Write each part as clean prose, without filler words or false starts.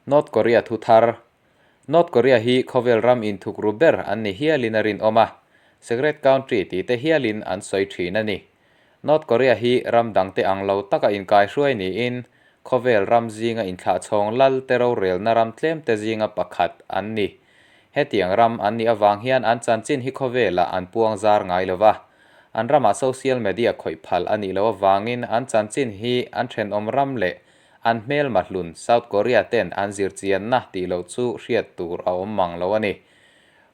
North Korea thu thar. North Korea hi khawvel ram inthukru ber an ni hialin a rinawm a, Secret Country tih te hialin an sawi thin a ni. North Korea hi ram dangte ang lo taka inkaihruai niin khawvel ram zinga inthlahchhawng lal te rorelna ram tlemte zinga pakhat an ni. Hetiang ram an nih avang hian an chanchin hi khawvelah an puang zar ngai lo va. An ramah social media khawih phal a nih loh avangin an chanchin hi an thenawm ram leh an hmelma hlun South Korea ten an zirchianna tih loh chu hriat tur a awm mang lo a ni.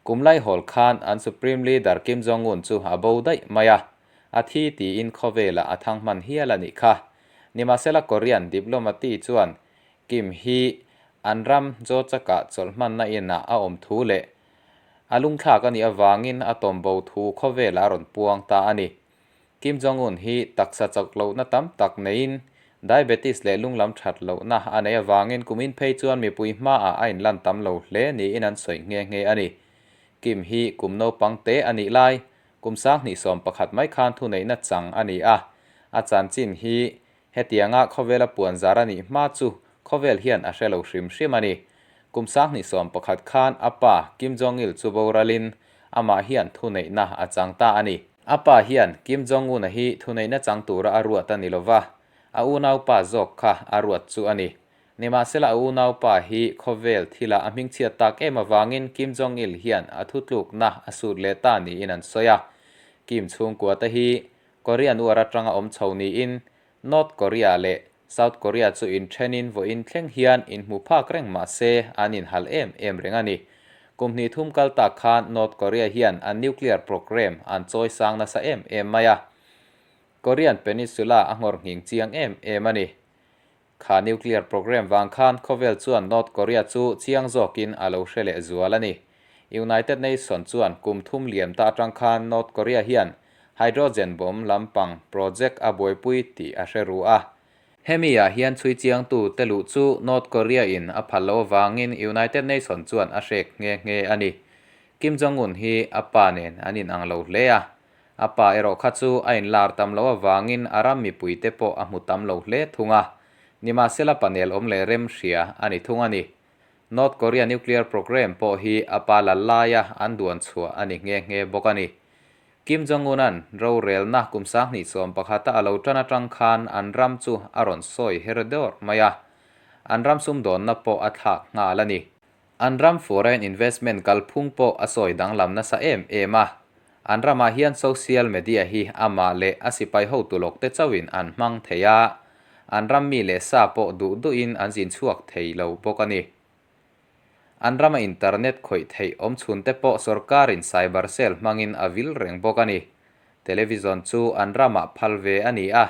Kum laihawl khan an Supreme Leader Kim Jong-un chu a bo daih mai a, a thi tiin khawvelah a thang hman hial a nih kha. Nimahsela Korean diplomati chuan Kim hi an ram Jochak-ah chawlh hmanna inah a awm thu leh a lungthlak a nih avangin a tawm bo thu khawvelah a rawn puang ta a ni. Kim Jong-un hi taksa chak lohna tam tak neiin diabetes leh lunglam that lohna a neih avangin kumin phei chuan mipui hmaah a inlan tam lo hle niin an sawi nghe nghe a ni. Kim hi kum naupang te a nih lai kum 2011 mai khan thuneihna chang a ni a, a chanchin hi Hetianga khawvela puan zar a nih hma chu khawvel hian a hre lo hrim hrim a ni. Kum 2011 khan a pa Kim Jong-il chu boralin amah hian thuneihna a chang ta a ni. A pa hian Kim Jong-un-a hi thuneihna chang tura a ruat a ni lova, a unaupa zawk kha a ruat chu a ni. Nimahsela a unaupa hi khawvel thila a hmingchhiat tak em avangin Kim Jong-il hian a thutlukna a sut leh ta niin an sawi a. Kim chhungkua te hi Korean War atanga awm chho niin North Korea leh South Korea chu inthenin vawiin thleng hian inhmu phak reng mah se an inhal em em reng a ni. Kum hnih thum kal tak khan North Korea hian an nuclear programme an chawi sang nasa em em mai a. Korean Peninsula a nghawr nghing chiang em em a ni. Kha nuclear programme vang khan khawvel chuan North Korea chu chiang zawkin a lo hre leh zual a ni. United Nation chuan kum thum liam ta atang khan North Korea hian hydrogen bomb lampang project a buaipui tih a hre ru a. Hemi ah hian chhui chiangtu te luh chu North Korea in a phal loh avangin United Nation chuan a hrek nghe nghe a ni. Kim Jong-un hi a pa nen an inang lo hle a. A pa erawh kha chu a inlar tam loh avangin a ram mipuite pawh a hmu tam lo hle thung a. Nimahsela panel awm leh rem hria a ni thung a ni. North Korea nuclear programme pawh hi a pa lal laia an duan chhuah a ni nghe nghe bawk a ni. Kim Jong-un-a'n rorelna kum 2011-a a lo tan atang khan an ram chu a rawn sawi her dawr mai a. An ram sumdawnna pawh a thlak nghal a ni. An ram foreign investment kalphung pawh a sawi danglam nasa em em a. An ramah hian social media hi amah leh a sipai hotu lawkte chauhin an hmang thei a, an ram mi leh sa pawh duh duhin an zin chhuak thei lo bawk a ni. An rama internet khawih theih awm chhunte pawh sorkarin cyber cell hmangin a vil reng bawk a ni. Television chu an ramah phal ve a ni a,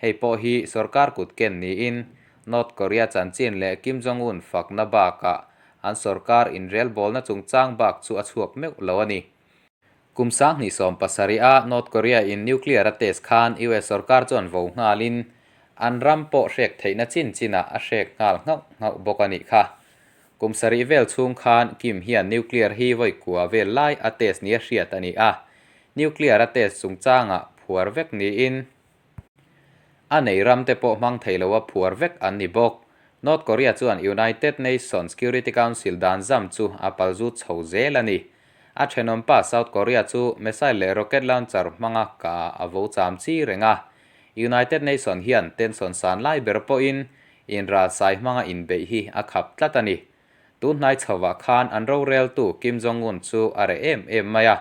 Hei pawh hi sorkar kut ken niin North Korea chanchin leh Kim Jong-un fakna bakah an sorkar inrelbawlna chungchang bak chu a chhuak meuh lo a ni. Kum 2017 a North Korea in nuclear a test khan US sorkar chuan vo nghalin an ram pawh hrek theihna chin chinah a hrek nghal nghauh nghauh bawk a nih kha. Kum sarih vel chhung khan Kim hian nuclear hi vawi kua vel lai a test nia hriat a ni a. Nuclear a test chungchangah phuar vek niin A nei ram te pawh hmang thei loa phuar vek an ni bawk. North Korea chuan United Nations Security Council dan zam chu a palzut chho zel a ni. A thenawmpa South Korea chu missile leh rocket launcher hmanga ka a vo cham chi reng a. United Nation hian tension san lai ber pawhin inralsai hmanga inbeih hi a khap tlat a ni. Tunhnai chhovah khan an roreltu Kim Jong-un chu a reh em em mai a.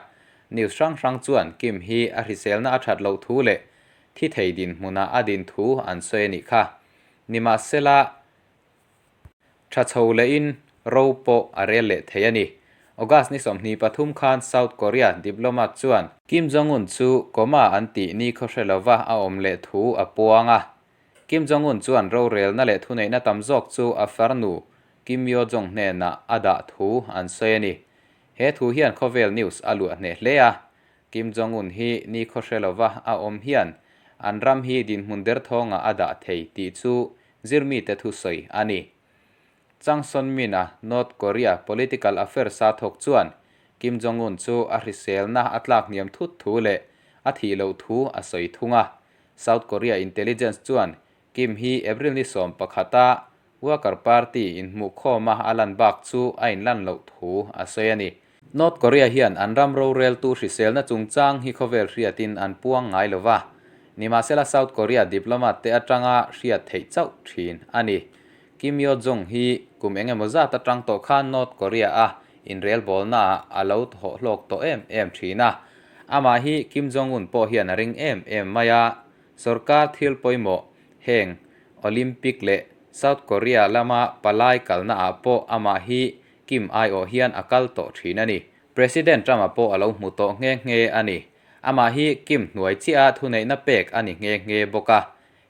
News hrang hrang chuan Kim hi a hriselna a that loh thu leh thi thei dinhmunah a din thu an sawi a nih kha. Nimahsela, tha chho lehin ro pawh a rel leh thei a ni. August ni 23 khan South Korea diplomat chuan Kim Jong-un chu coma an tih ni khaw hre lova a awm leh thu a puang a. Kim Jong-un chuan rorelna leh thuneihna tam zawk chu a farnu Kim Yo-jong hnenah a dah thu an sawi a ni. He thu hian khawvel news a luah hneh hle a. Kim Jong-un hi ni khaw hre lova a awm hian an ram hi dinhmun derthawngah a dah thei tih chu zirmite thusawi a ni. Chang Son-min-a North Korea political affairs a thawk chuan Kim Jong-un chu a hriselna a tlak hniam thut thu leh a thih loh thu a sawi thung a. South Korea intelligence chuan Kim hi April ni 11-a Worker Party inhmuhkhawma a lan bak chu a inlan loh thu a sawi a ni. North Korea hian an ram roreltu hriselna chungchang hi khawvel hriatin an puang ngai lo va, nimahsela South Korea diplomat te atanga hriat theih chauh thin a ni. Kim Yo Jong hi kum eng emaw zat atang tawh khan North Korea a inrelbawlnaah a lo thawh hlawk tawh em em thin a. Amah hi Kim Jong Un pawh hian a ring em em mai a, sorkar thil pawimawh heng Olympic leh South Korea lama palai kalnaah pawh amah hi Kim aiawh hian a kal tawh thin a ni. President Trump-a pawh a lo hmu tawh nghe nghe a ni. Amah hi Kim hnuai chiah a thuneihna pek a ni nghe nghe bawk a.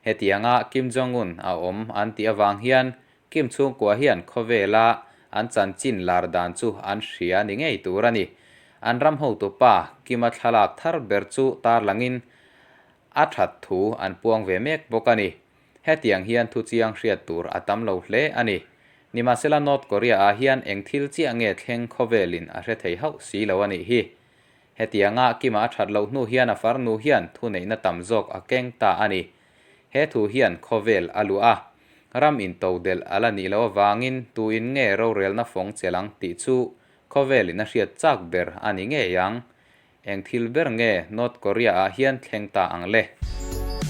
Hetianga Kim Jong-un a awm an tih avang hian Kim chhungkua hian khawvela an chanchin lar dan chu an hria ni ngei tur a ni. An ram hotupa Kim-a thlalak thar ber chu tarlangin a that thu an puang ve mek bawk a ni. Hetiang hian thu chiang hriat tur a tam lo hle a ni. Nimahsela North Korea ah hian eng thil chiah nge thleng khawvelin a hre thei hauh si lo a nih hi. Hetianga Kima a that loh hnu hian a farnu hian thuneihna tam zawk a keng ta a ni. He thu hian khawvel a luah a, ram intodelh a la nih loh avangin tuin nge rorelna fawng chelh ang tih chu khawvelin a hriat chak ber a ni ngei ang. Eng thil ber nge North Korea ah hian thleng ta ang le?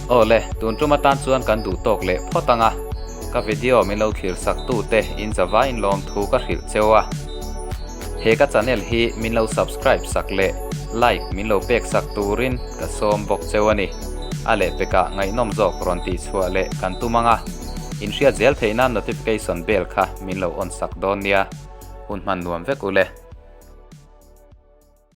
Aw le, tun tum atan chuan kan duh tawk leh phawt ang a. Ka video min lo thlir sak tu te in zava in lawm thu ka hrilh cheu a. He ka channel hi min lo subscribe sak leh like min lo pek sak turin ka sawm bawk cheu a ni. A lehpekah ngaihnawm zawk rawn tih chhuah leh kan tum ang a. In hriat zel theih nan notification bell kha min lo on sak dawn nia. Hun hman nuam vek u le.